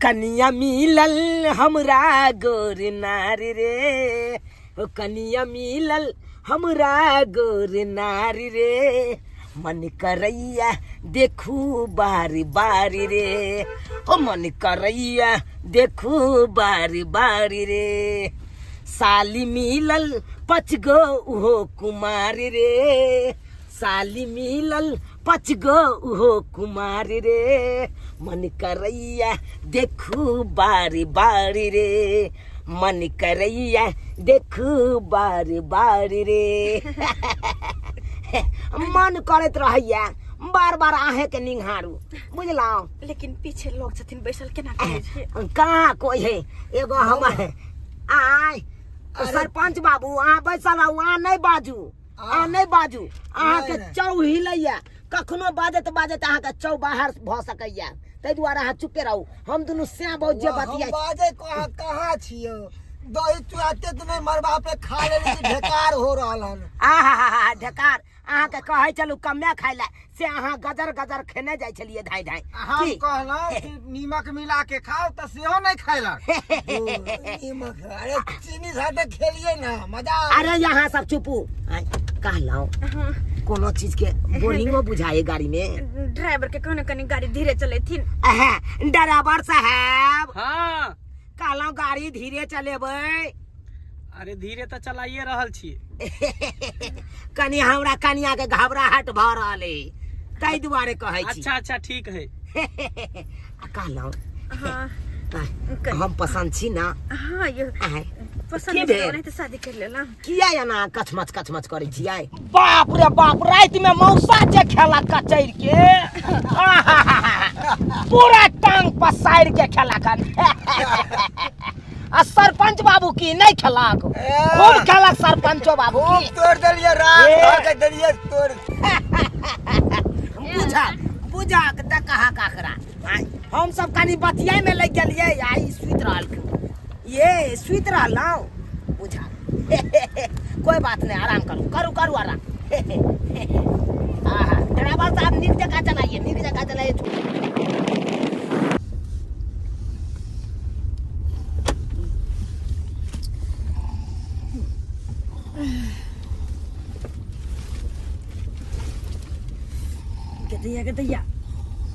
कनिया मिलल हमरा गोर नारी रे, ओ कनिया मिलल हमरा गोर नारी रे, मन करैया देखू बारी बारी रे, ओ मन करैया देखू बारी बारी रे। साली मिलल पचगो उहो कुमारी रे, साली मिलल पचगो उहो कुमारी रे, मन करैया देखू बारी बारी रे, मन करैया देखू बारी बारी रे। मन करैत रहैया बार बार अहें के निंघारू, बुझलहुँ? लेकिन पीछे लोग छथिन बैसल, केना कहै छै? कहाँ कोई है, एगो हमर आय सरपंच बाबू, अहाँ बैसल रहू, अहाँ नहि बाजू, अहाँ नहि बाजू, अहाँके नहि। चौ हिलैया, कखनो बाजैत बाजैत अहाँके चौ बाहर भऽ सकैया, ताहि दुआरे अहाँ चुपे रहू। हम दुनू श्याम बहुत जे हम बतिया बाजै कहाँ कहाँ छियौ? दही चुआते तऽ नहि मरबा पे खा लेली कि ढेकार हो रहल हन। आहा ढेकार, अहाँके कहै छलहुँ कमे खाय लए, से अहाँ गजर गजर खेने जाइ छलियै धाइ धाइ। हम की? कहलहुँ कि नीमक मिला के खाओ तऽ सेहो नहि खैलक। नीमक, अरे चीनी साथे खेलिए ना, मजा आबै। अरे यहाँ सब चुपू। आँय, कहलहुँ हाँ। कोनो चीज के बोरिंगो बुझाए गाड़ी में? ड्राइवर के कहने कनी गाड़ी धीरे चलेथिन। अहे, ड्राइवर साहब। हाँ। कहलहुँ गाड़ी धीरे चलेबै। अरे धीरे तऽ चलाइए रहल छी। कनी हमरा कनिया के घबराहट भऽ रहल है, ताहि दुआरे कहै छी। अच्छा अच्छा ठीक है। आ कहलहुँ हाँ। आँय, हम पसंद छी ना? हाँ यो। आँय, पसंद की नहीं भेल? नहीं तो शादी कर लेला। किया एना कछमछ कछमछ करै छियै? बाप रे बाप, राति में मौसा जे खेला कचैर के, आहाहाहा, पूरा टांग पसारि के खेला खन। आ सरपंच बाबू की नहीं खेलक? खूब खेलक सरपंचो बाबू खूब की। तोड़ देलियै, रात ए। भर के देलियै तोड़। बुझा बुझा के तऽ कहा काकरा। आँय, हम सब कनी बतियाय में लग गेलियै आ ई सुति रहल। ये सुति रहलहुँ बुझा। कोई बात नहीं, आराम करू करू करू आराम। आहा, ड्राइवर साहब नीक जगह चलाइए, नीक जगह चलाइए। गदैया गदैया,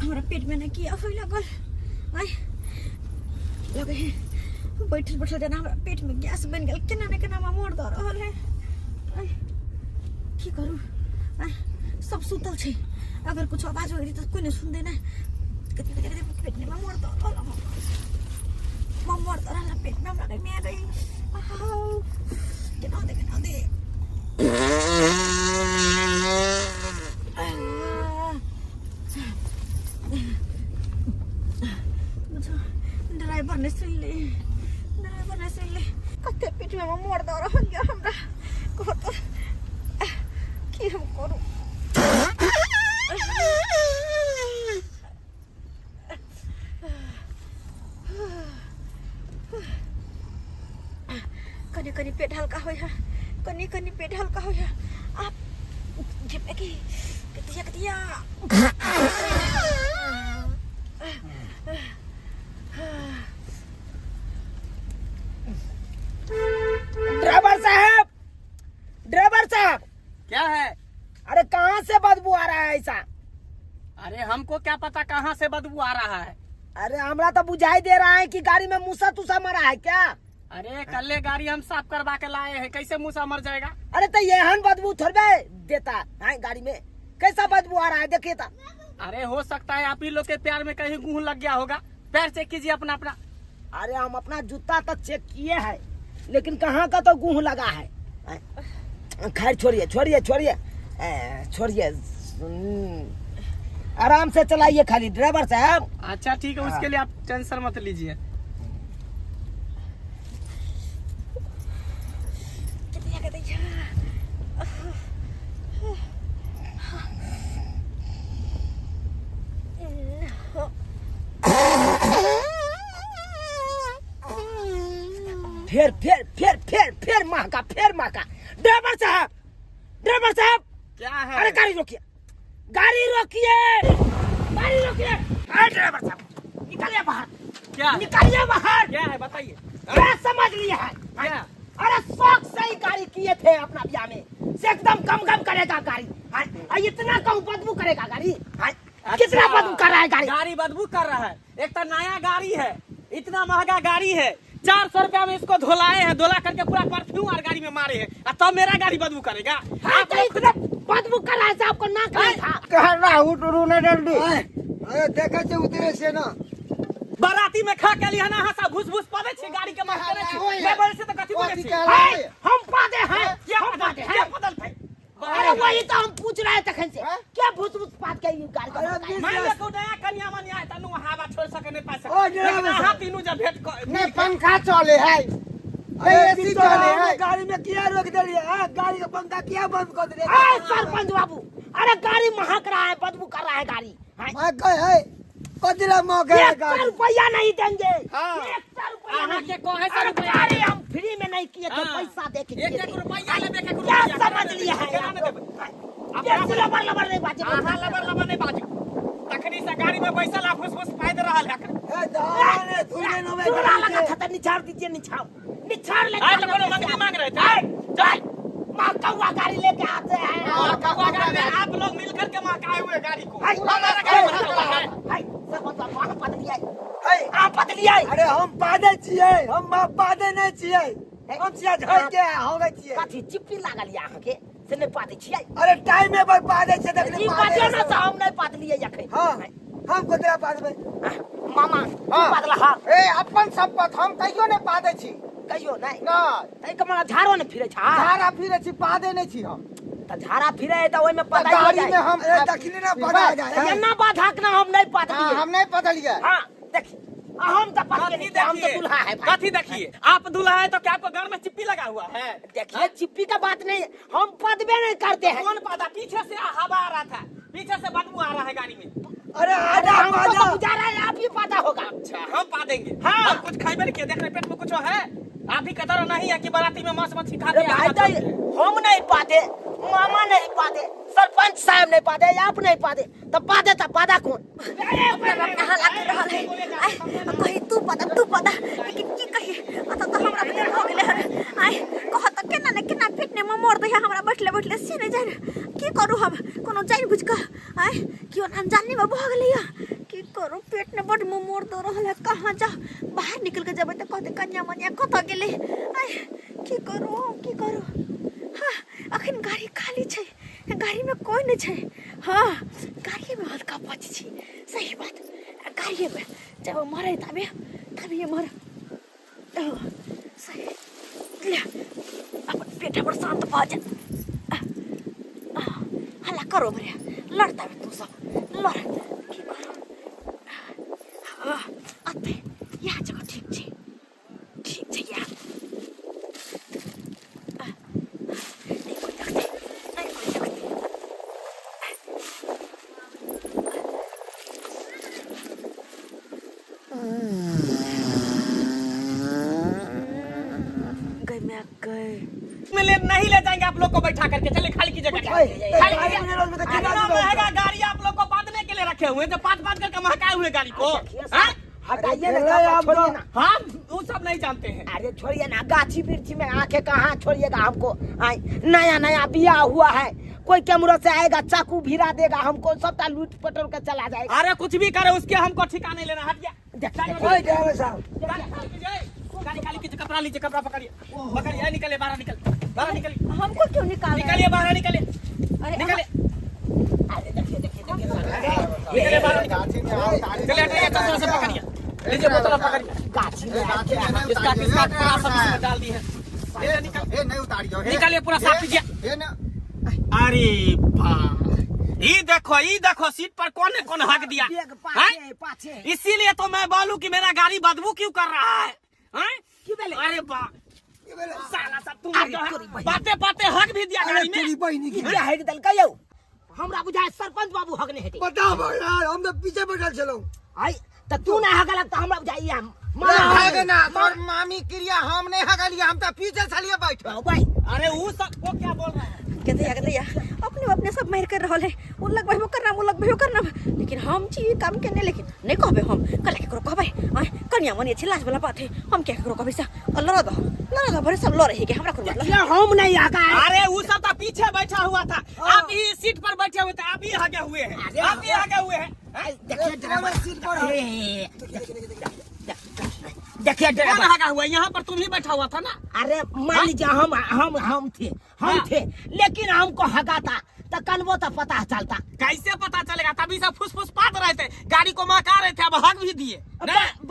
हमरा पेट में ना किया होय लागल। आय लगे है बैठल बैठल जेना हमरा पेट में गैस बन गेल, केना ने केना हमरा मोड़ दऽ रहल है। आय की करू? आय सब सुतल छै, अगर कुछ आवाज होई तऽ कोई नहीं सुनते ना। गदैया गदैया गदैया, पेट में मोड़ दऽ रहल है, मोड़ दऽ रहल है पेट में हमरा। गई गई, आओ केना दे केना दे। ड्राइवर ने सुन ले, ड्राइवर ने सुन ले। कते पीठ में मोड़ दऽ रहल यऽ हमरा, कहत की हम करू? कनी कनी पेट हल्का होइ है, कनी कनी पेट हल्का होइ है। आप घेपे की कतिया कतिया। ड्राइवर साहब, ड्राइवर साहब। क्या है? अरे कहाँ से बदबू आ रहा है ऐसा? अरे हमको क्या पता कहाँ से बदबू आ रहा है। अरे हमरा तो बुझाई दे रहा है कि गाड़ी में मूसा तूसा मरा है क्या? अरे कल्ले गाड़ी हम साफ करवा के लाए हैं, कैसे मूसा मर जाएगा? अरे तो ये बदबू थोड़े देता है गाड़ी में, कैसा बदबू आ रहा है देखिए तो। अरे हो सकता है आप ही लोग के प्यार में कहीं गुह लग गया होगा, पैर चेक कीजिए अपना अपना। अरे हम अपना जूता तो चेक किए हैं, लेकिन कहाँ का तो गुह लगा है। खैर छोड़िए छोड़िए छोड़िए, छोड़िए, आराम से चलाइए खाली ड्राइवर साहब। अच्छा ठीक है, उसके लिए आप टेंशन मत लीजिए। कतिया कतिया। फिर फिर फिर फिर फिर महका, फिर महका। ड्राइवर साहब, ड्राइवर साहब। क्या है? अरे गाड़ी रोकिए, गाड़ी रोकिए, गाड़ी रोकिए। अरे ड्राइवर साहब निकलिए बाहर, क्या है? निकलिए बाहर। क्या है बताइए? क्या समझ लिए है? क्या? अरे शौक से ही गाड़ी किए थे अपना ब्याह में, से एकदम कम कम करेगा गाड़ी। हाँ, आ, इतना कम बदबू करेगा गाड़ी? हाँ, कितना बदबू कर रहा है गाड़ी? गाड़ी बदबू कर रहा है। एक तो नया गाड़ी है, इतना महंगा गाड़ी है, 400 रुपया में इसको धोलाए हैं, धोला करके पूरा परफ्यूम और गाड़ी में मारे हैं, और तब मेरा गाड़ी बदबू करेगा? हाँ, तो इतना बदबू कर रहा है से आपको नाक नहीं था? कहना उतरू ने जल्दी। अरे देखै छै उतरे से ना। बाराती में खा के लिए ना हंसा घुस घुस पड़े छी गाड़ी के मार करे छी। मैं बोले से तो कथी बोले छी? है, हम पादे हैं। क्या हम बदल पादे क्या हैं। बदलते? अरे वही तो हम पूछ रहे थे तखन से, क्या भूस भूस पात के ई गाड़ी अरे का बीस मान ले को नया कन्या मनिया है तनु हवा छोड़ सके नहीं पा ओ, सके, जरा लेकिन बस। अहाँ तीनू जब भेंट नहीं पंखा चले है, अरे एसी चले है। गाड़ी में किया रोक देलिए? हाँ, गाड़ी के पंखा किया बंद कर देलिए? ए, सरपंच बाबू, अरे गाड़ी महक रहा है, बदबू कर रहा है गाड़ी। हाँ, मैं कहे है कदिला मौके है एक सौ गाड़ी। रुपया नहीं देंगे। हाँ। 100 रुपया अहाँ नहीं। के कहे सौ अरे रुपया गाड़ी हम फ्री में नहीं किए थे, हाँ। पैसा दे के एक किए एक थे। रुपया लेबे के क्या रुपया समझ लिए है केना आप नहि लोग? देबै? बेसी लबर लबर नहीं बाजे। अहाँ लबर लबर नहीं बाजू। तखनी से गाड़ी में बैसल आ फुस फुस पाइद रहल है। ए, दादा ने धुले न चोरा गाड़ी लगा के। था तो निछाड़ दीजिए, निछाड़ निछाड़ ले। आइ तो कोनो मंगनी मांग रहे थे। चल, महका हुआ गाड़ी लेके आते हैं। महका हुआ गाड़ी में आप लोग मिलकर के महकाए हुए गाड़ी को। हाय, हमारा गाड़ी महका हुआ है। हाय, सरपंच बाबू, अहाँ पदलियै। है, अहाँ पदलियै। अरे हम पादे छियै, हम पादे नहीं छियै, हम छियै झड़ के होगे छियै। कथी चिप्पी लागल यऽ अहाँके से नहि पादै छियै? अरे टाइम में पर पादे छियै देखने ई पादे। बाजो ने से हम नहि पादलियै अखन। हाँ, हम कदिला पादबै? मामा, तू हाँ। पादला? हा। ए, अपन संपत हम कहियो नहीं पादे छी। कहियो नहि? नहीं। ताहि के माने झाड़ो ने फिरै छा? झाड़ा फिरे छी, पादे नहीं छी हम। तऽ झाड़ा फिरै है तऽ ओहिमे तऽ पदाइयो गाड़ी जाइ। में हम अरे दखिने ना पदा जाए। तऽ एना बाधा के ना हम नहि हाँ, पादलियै। हम नहीं बदलिए। हाँ, देखी, हम तऽ पादलियै कथी नहि, हम तऽ देखिए? दूल्हा है भाई। कथी देखिए? आप दूल्हा है तो क्या आपको घर में चिप्पी लगा हुआ है? देखिए, चिप्पी का बात नहीं, हम पदबे नहीं करते हैं। कौन पादा? पीछे से हवा आ रहा था, पीछे से बदबू आ रहा है गाड़ी में। अरे आधा हमको पादा। तो बुझा रहा है आप ही पादा होगा। अच्छा, हम पा देंगे? हाँ। हम कुछ खाइबे नहीं किए, देख रहे पेट में कुछ है? आप ही कहता नहीं है कि बाराती में मांस मच्छी खाते अरे हैं। भाई, तो हम नहीं पाते, मामा नहीं पाते, सरपंच साहब नहीं पाते, आप नहीं पाते, तो पाते तो पादा कौन? अपना अपना हल्ला कर रहल है। आय, कही तू पदा तू पदा, लेकिन की कही, अत तो हमरा भेल हो गेलै हन। आय, कह त केना ने केना पेट ने मोर दै हमरा बैठले बैठले, से नहि जानि की करू हम, कोनो जानि बुझि कऽ। आय, केओ अनजानी में भऽ गेलै या की करू, पेट ने बड मुँह मोड़ दऽ रहल है। कहाँ जाउ? बाहर निकल के जेबै तऽ कहतै कन्या मनिया कतऽ गेलै? आय, की करू हम, की करू? हाँ, अखन गाड़ी खाली छै, गाड़ी में कोई नहीं छै। हाँ, गाड़ी में हल्का पच छी, सही बात, गाड़ी में जब मरे तबे तभी मर। ओ, सही ले, अपन पेट हमर शांत भऽ जायत। हल्ला करो मरे, लड़ता तू सब लड़। की करू? हाँ, अते इएह जगह ठीक छै, ठीक छै इएह। नहि कोइ देखतै, नहि कोइ देखतै। गई मैं गई। में ले नहीं ले जाएंगे आप लोग को बैठा करके। चलिए, खाली की जगह, ओए, खाली गाड़ी की में नहीं रोकबे तऽ केना इतना जेबै? महंगा गाड़ी आप लोग को बांधने के लिए रखे हुए हैं, जो पाँच पाँच करके महकाए हुए गाड़ी को। देखिए हाँ? साहब, हटाइए ना, अरे कपड़ा आप छोड़िए तो- ना। हाँ, वो सब नहीं जानते हैं। अरे छोड़िए ना, गाछी वृक्षी में आके कहाँ छोड़िएगा हमको? आए, नया नया बियाह हुआ है, कोई कैमरा से आएगा, चाकू भिरा देगा हमको, सबटा लूट पटोर के चला जाएगा। अरे कुछ भी करे उसके हमको ठिकाने लेना। हट गया। देखिए, देखिए। ओए ड्राइवर साहब। गाड़ी खाली कीजिए, गाड़ी खाली कीजिए, कपड़ा लीजिए, कपड़ा पकड़िए, पकड़िए, ए, निकलिए बाहर, निकल बाहर, निकलिए। हमको क्यों निकाल रहे हैं? निकलिए बाहर, निकलिए। अरे निकलिए। अरे देखिए देखिए देखिए, निकलिए बाहर, निकलिए। गाछी में आओ, ताली चलिए, हटाइए, चश्मा से पकड़िए, लीजिए बोतल पकड़िए। गाछी में गाछी में नहीं इसका उतारियो, किसका हे पूरा सब ड्राइवर इसमें डाल दी है। साहब। हे, नहीं उतारियो, हे। निकालिए, पूरा साफ कीजिए। हे न अरे बा, ई देखो, ई देखो, सीट पर कौन ने कौन हक दिया। बैग हैं? पाछे पाछे। इसीलिए तो मैं बोलूं कि मेरा गाड़ी बदबू क्यों कर रहा है, हैं? की भेलै? अरे बा, साला सब तुम अरे जो है, तोरी बहिन। बाते बाते हक भी दिया अरे गाड़ी में। तेरी बहिनी की। ई के हक देलकै यौ? हमरा बुझाय सरपंच बाबू हकने हेतै। बताब यार, हम तऽ पीछे बैठल छलहुँ। आइ तऽ तू नहि हकलक तऽ हमरा बुझाइ हम भाग ना तोर मामी क्रिया, हम नहीं हगलिए, हम तो पीछे छलिए बैठल। भाई। अरे वो सब को क्या बोल रहा है? के दैया, के दैया, अपने अपने अपने सब मारि कर रहल है, ओ लगबै ओकर नाम, ओ लगबै ओकर नाम, लेकिन हम छी ई काम केने, लेकिन नहि कहबै हम, कला केकरो कहबै? आँय, कनिया मनिया छै, लाज वाला बात है, हम किया केकरो कहबै? सा लड़ दह, लड़ दह, भरे सब लड़ है के हमरा कोनो मतलब। ये हम नहीं आगा है। अरे वो सब तो पीछे बैठा हुआ था, आप ही सीट पर बैठे हुए थे, आप ही आगे हुए हैं, आप ही आगे हुए हैं। देखिए ड्राइवर सीट पर है। ए, देखिए कौन ड्राइवर आगा हुआ है? यहाँ पर तुम ही बैठा हुआ था ना। अरे मान लीजिए हम थे, हम हाँ। थे, लेकिन हमको हगाता तो कनबो तो पता चलता। कैसे पता चलेगा? तभी सब फुस फुस पात रहे थे, गाड़ी को महका रहे थे, अब हक भी दिए।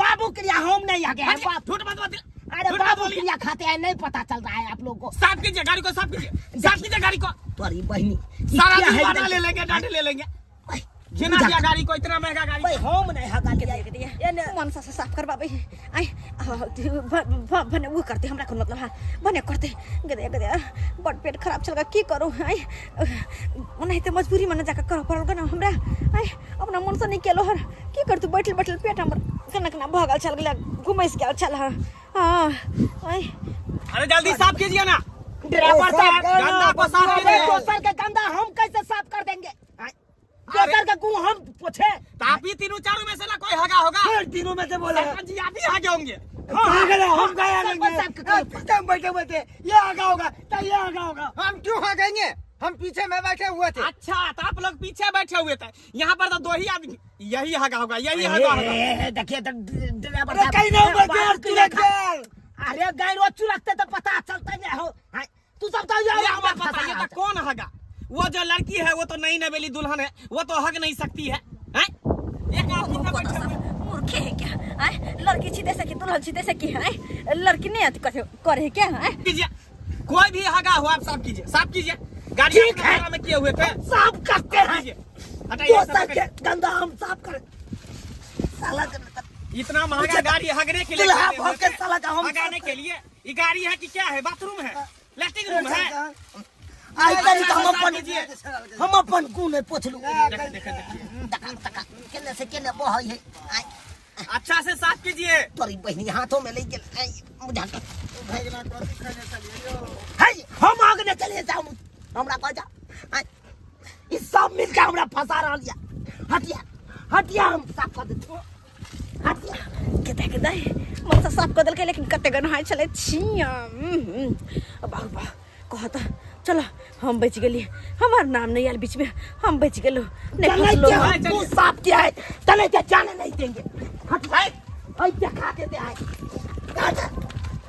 बाबू क्रिया हम नहीं आगे हैं, बाप। झूठ मत बोलिए। अरे झूठ मत बाबू बोलिए। क्रिया खाते हैं, नहीं पता चल रहा है आप लोग को। साफ कीजिए गाड़ी को, साफ कीजिए, साफ कीजिए गाड़ी को। तुम्हारी बहनी सारा क्या है जुर्माना इधर? ले लेंगे, डांट ले लेंगे। भाई, घिना दिया गाड़ी को, इतना महंगा गाड़ी। भाई हम नहीं हगा लिया। के दिया ये ने- मनसा से साफ करबाबै आइ भने उ करते, हमरा कोन मतलब है, भने करते। गदे गदे बड पेट खराब चल की करू आइ, ओनाहिते मजबूरी में न जाके करऽ पड़ल गन हमरा। आइ अपना मन से नहीं केलो हर, की करतू, बैठल बैठल पेट हमर केना केना भऽ गेल छल, गेल घुमैस गेल छल। हँ हँ आइ अरे जल्दी साफ कीजिए ना ड्राइवर साहब, गंदा को साफ अरे कीजिए। दोसर के गंदा हम कैसे साफ कर देंगे? आय, दोसर के गु हम पोछे? तो आप ही तीनों चारों में से ना कोई हगा होगा। फिर तीनों में से बोला। सरपंच जी आप ही हगे होंगे। पागल है, हम गया सरपंच नहीं। साहब के करो। पीछे हम बैठे हुए थे, ये आगा होगा तो ये आगा होगा। हम क्यों हगेंगे? हम पीछे में बैठे हुए थे। अच्छा तो आप लोग पीछे बैठे हुए थे, यहाँ पर तो दो ही आदमी, यही हगा होगा, यही हगा होगा। ए, देखिए तो ड्राइवर अरे साहब, कहीं नहीं बाबू बैठे, क्रिया तुरंत खा- चल। अरे गैरो चुरकते तो पता चलता नहीं हो। हाँ, तू सब तो ये ये हमें बताइए तो कौन हगा? वो जो लड़की है वो तो नई नवेली दुल्हन है, वो तो हग नहीं सकती है, हैं? एक आदमी तो बैठे हुए। मूर्खे है क्या? आय लड़की छी तैसे की दुल्हन छी तैसे की है, लड़की नहीं आती करे करे क्या है? कीजिए कोई भी हगा हो आप साफ कीजिए, साफ कीजिए गाड़ी ठीक अपने है। भाड़ा में किए हुए थे, साफ करते हैं। कीजिए, हटाइए दोसर सब के गंदा हम साफ कर साला के- इतना महंगा गाड़ी हगने के लिए दुल्हा खरीदे हुए भर के थे। साला का हम हगाने के लिए ये गाड़ी है कि क्या है? बाथरूम है, लैट्रिन रूम है। आई तरी तो हम साफ अपन कीजिए। हम अपन गु नहीं पोछलू। देखिए, देखिए, देखिए। तका तका केने से केने बहै है। आय अच्छा से साफ कीजिए। तोरी बहिनी हाथों में ले गेल। आय बुझा के है हम आगे चले जाऊ, हमरा कह जा। आय ई सब मिलके हमरा फंसा रहल या। हटिया हटिया हम साफ कर देते, हटिया। केते के दाई मनसा साफ कऽ देलकै, लेकिन कते गन्हाइ छलै छिया। बाहु बाह कहत चलो हम बचि गेलियै, हमर नाम नहीं आयल बीच में, हम बचि गेलहुँ, नहीं चले फसलहुँ। के हाँ, हम चलिए। तू साफ किया है तने के जाने नहीं देंगे। हट भाई, आई दिखा देते हैं।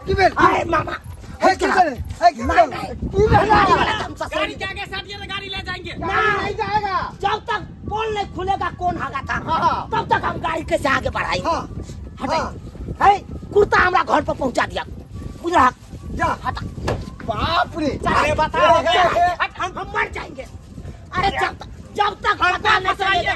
की भेल? आए मामा हे, की भेल? हे, की भेल? की भेल? गाड़ी वाला तुम ससुर। गाड़ी के आगे साटिए तो गाड़ी ले जाएंगे। गाड़ी नहीं जाएगा जब तक पोल नहीं खुलेगा कौन हगा था, हाँ। तब तक हम गाड़ी कैसे आगे बढ़ाएंगे? हाँ। हटाइए। हाँ। है कुर्ता हमरा घर पर पहुंचा दिया, बुझला? जा। हटा। बाप रे। अरे बताओ, हट, हम मर जाएंगे। अरे जब तक पता नहीं चलेगा। फंसवाइएगा,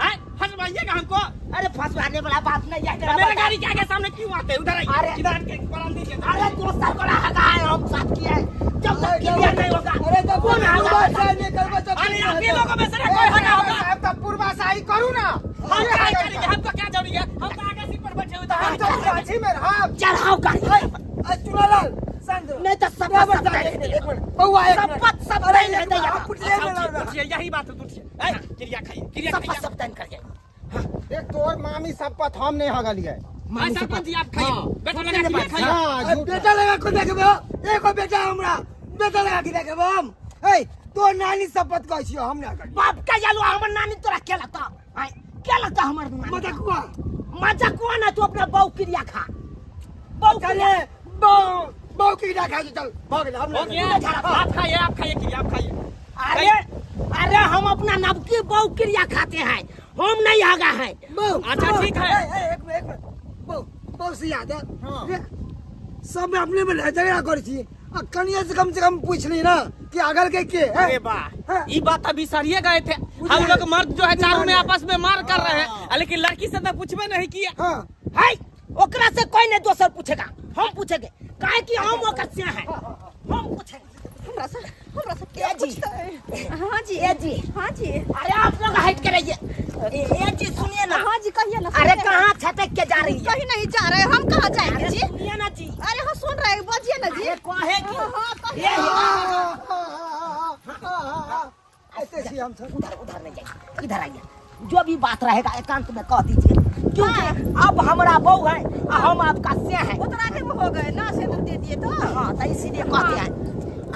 हैं? फंसवाइएगा हमको। अरे फंसवाने वाला बात नहीं है। तो मेरे गाड़ी के आगे सामने क्यों आते हैं? उधर आइए, अरे। इधर आके परान दीजिए। अरे दोस्तों को हगा है, हम साथ किया है, जब तक क्लियर नहीं होगा। अरे तो कौन हगा? पूर्वा से निकलबो तो अरे आप ही लोगों में से ना कोई हगा होगा। साहब तो पूर्वा से आई करू ना। हम क्या करेंगे? हमको क्या जरूरी है? हम तो आगे सीट पर बैठे हुए थे। हम तो गाछी में रहा। चढ़ाओ गाड़ी। अरे चुनालाल संग नहीं तो सब ड्राइवर सब साहब, तय एक मिनट, एक मिनट। बउआ, एक मिनट। सब सब अरे, तय एक नहीं मिनट, यहाँ। आप उठिए अच्छा, मेरा उठिए, उठिए, यही बात है, उठिए। ए, क्रिया खाइए, क्रिया सब खाइए। सब तय कर जाएगा। एक तोर मामी शपथ हम नहीं हगलिए। हाँ, सरपंच जी आप खाइए, बैठो लगा क्रिया खाइए। हाँ, अरे झूठ। बेटा लगा को देखबो, एगो बेटा हमरा बेटा लगा के देखबो हम। ए तोर नानी शपथ कहै छियो हम नहीं हगलिए। बाप का जालू हमर नानी तोरा के लगता? आय के लगता हमर नानी? मजाकुआ। मजाकुआ ना, तू अपना बहू क्रिया खा, बहू चले क्रिया। बहू बहू की खा के चल भऽ गेल हम हो नहीं गया, आप खाइए, आप खाइए क्रिया, आप खाइए। अरे अरे हम अपना नबकी बहू क्रिया खाते हैं, हम नहीं हगा है। बहू अच्छा, ठीक है। ए, ए, एक मिनट, एक मिनट। बहू बहू से याद है रे, सब अपने में झगड़ा करै छी आ कनिया से कम पूछ ली ना कि अगल के है? अरे वाह, हाँ। ये बात अभी सरिये गए थे। हम लोग मर्द जो है चारों में आपस में मार कर रहे हैं, लेकिन लड़की से तो पूछबे नहीं किया। हाँ। है ओकरा से कोई नहीं दोसर पूछेगा, हम पूछेंगे, काहे कि हम ओकर से हैं, हम पूछेंगे। हमरा से क्या ए जी। पूछता है? हाँ जी। ए जी। हाँ जी। अरे आप लोग हट के रहिए। ए जी सुनिए ना। हाँ जी कहिए ना। अरे कहाँ छटक के जा रही है? कहीं नहीं जा रहे हम, कहाँ जाएंगे अरे जी? सुनिए ना जी। अरे हाँ सुन रहे हैं, बजिए ना जी। अरे कहे की हाँ, हाँ, कहिए। ए, ऐसे छी हमसब। उधर उधर नहीं जाइए, इधर आइए। जो भी बात रहेगा एकांत में कह दीजिए, क्योंकि अब हमारा बहू है और हम आपका से है। वो तो आगे में हो गए ना, सिंदूर दे दिए तो। हाँ, तो इसीलिए कहते हैं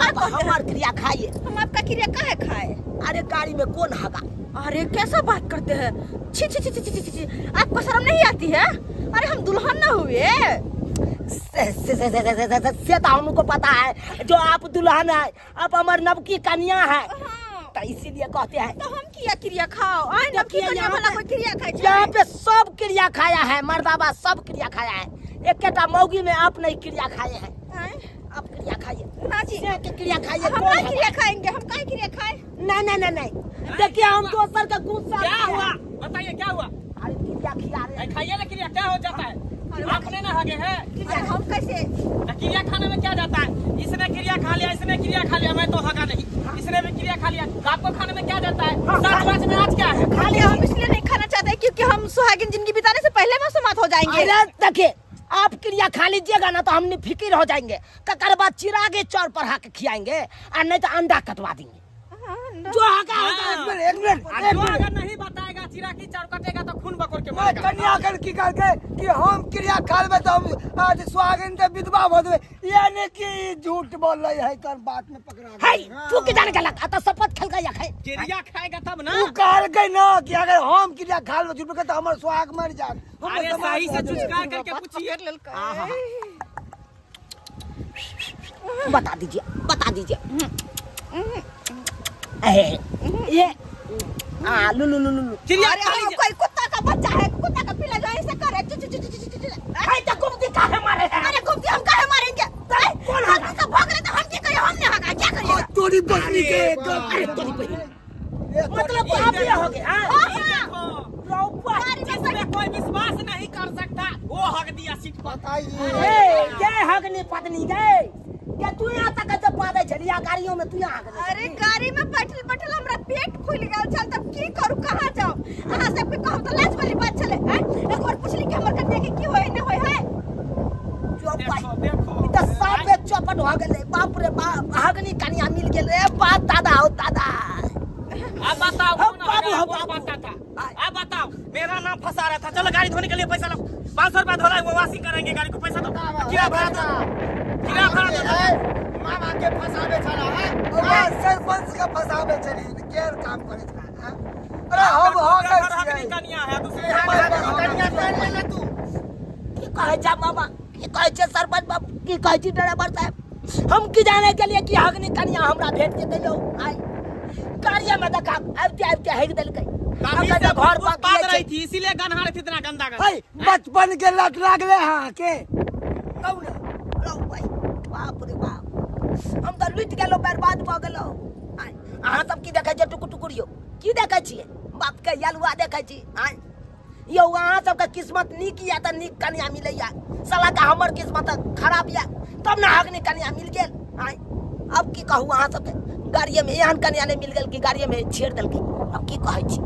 अब हमार क्रिया खाइए। हम आपका क्रिया काहे खाए? अरे गाड़ी में कौन हगा? अरे कैसा बात करते हैं, छी छी छी छी छी छी छी, आपको शर्म नहीं आती है? अरे हम दुल्हन ना हुए। से से से से से से से तो हमको पता है जो आप दुल्हन है, आप हमार नवकी कन्या है, हाँ। तो इसीलिए कहते हैं। तो हम किया क्रिया खाओ? आए ना, देखिए कन्या यहाँ वाला पे- कोई क्रिया खाए छै? यहाँ पे सब क्रिया खाया है, मर्दाबा सब क्रिया खाया है, एक मौगी में आप नहीं क्रिया खाए हैं। आए? आप क्रिया खाइए। ना जी। से के क्रिया खाइए। हम कौन ना है? क्रिया खाएंगे, हम काहे क्रिया खाए? नहीं नहीं नहीं नहीं, देखिए हम दोसर का गुस्सा क्या किए हुआ हैं। बताइए, क्या हुआ? अरे क्रिया खिला रहे हैं। खाइए ना क्रिया, क्या हो जाता है? आपने ना हगे है। अरे हम कैसे? तो क्रिया खाने में क्या जाता है? इसने क्रिया खा लिया, इसने क्रिया खा लिया, मैं तो हगा नहीं। इसने भी क्रिया खा लिया, तो आपको खाने में क्या जाता है? सात पाँच में आज क्या है? खा लिया। हम इसलिए नहीं खाना चाहते क्योंकि हम सुहागिन जिंदगी बिताने से पहले मौसमात हो जाएंगे। अरे देखिए आप क्रिया खा लीजिएगा ना तो हम फिक्र हो जाएंगे, ककर बाद चिरागे चौर पर हाके खिलाएंगे और नहीं तो अंडा कटवा देंगे। जो हका होगा। एक मिनट, एक मिनट, आ एक जो मिनट। अगर नहीं बताएगा चिरा की चार कटेगा तो खून बकोर के मैं मरेगा। कन्या कर की करके कि हम क्रिया खा लेबै तो हम आज सुहागिन के विधवा भऽ जेबै, यानी कि झूठ बोल रही है, कर बात में पकड़ा है गेलै। तू की जाने गलत आता शपथ खेल गया खाए। क्रिया खाएगा तब ना। उ कहलकै ना कि अगर हम क्रिया खा लेबै झूठ के तो हमर सुहाग मर जात। हमर अरे समाज सही से मर जात। चुचकार करके पूछिए। बता दीजिए, बता दीजिए। ए, ये आ लु लु लु लु लु। क्रिया अरे खा हम लीजिए। कोई कुत्ता का बच्चा है, कुत्ता का पिल्ला जो ऐसे करे। चु चु चु चु चु चु। अरे तो गुमती काहे मारे हैं? अरे गुमती हम काहे मारेंगे? अरे कौन हम सब भाग रहे तो हम क्या करें? हमने हगा क्या करिएगा? तोरी बहनी के अरे तोरी बहनी। ए, तोरी मतलब आप ही हो गए, हाँ? हाँ। जिसमें कोई विश्वास नहीं कर सकता वो हक दिया सीट पर। बताइए। ए, ये हगनी पत्नी गए के तू यहाँ तक जब पादे छलिया गाड़ियों में तू यहाँ हगने अरे छली। गाड़ी में बैठल बैठल हमरा पेट फूल गेल छल, तब की करू, कहाँ जाऊं? अहाँ सबके कहब तऽ लाज वाली बात छलै हैं? एक बार पुछली कि हमर कन्या के की होय नहि होय है? जो भाई, देखो देखो ई तऽ साफे चौपट हो गेलै। बाप रे बाप, हगनी कनिया मिल गेल रे बाप दादा हो दादा। अब बताओ हम कौन बाबू, हगा, हम कौन बाबू। पाता था? अब बताओ मेरा नाम फंसा रहा था। चलो गाड़ी धोने के लिए पैसा लो, 500 रुपया धोला वो वॉशिंग करेंगे गाड़ी को, पैसा दो, किराया भाड़ा दो, किराया भाड़ा दो। मामा के फंसाबे छला है। ओकरा सरपंच के फंसाबे छली, केहन काम करे छला, हाँ? अरे हम हगै हर हगनी छियै। कनिया है दूसरे। कन्या पहन ले तू। की कहै छै मामा, की कहै छै सरपंच बाबू, की कहै छी ड्राइवर साहब? हम की जाने के लिए कि हगनी कनिया हमरा भेट जेतै यौ। आइ गाड़िए में देखा आबिते आबिते हगि देलकै। हम तभी कहै से छै घर उत्पाद पर रही थी इसीलिए गन्हा रही थी इतना गंदा गंदा। है बचपन के लत लागले हाँ के कहू ने रौ भाई, बाप रे बाप, हम तऽ लुटि गेलहुँ, बर्बाद भऽ गेलहुँ। आँय, अहाँ सब की देखै छियै टुकुर टुकुर यौ? की देखै छियै? बापके यलुआ देखै छी? आँय यौ, अहाँ सबके किस्मत नीक यऽ तऽ नीक कनिया मिलैया, साला के हमर किस्मत खराब यऽ तब ने हगनी कनिया मिल गेल। आँय अब की कहू अहाँ सबके, गाड़िए में एहन कनिया नहि मिल गेल कि गाड़िए में छेड़ देलकै। अब की कहै छी?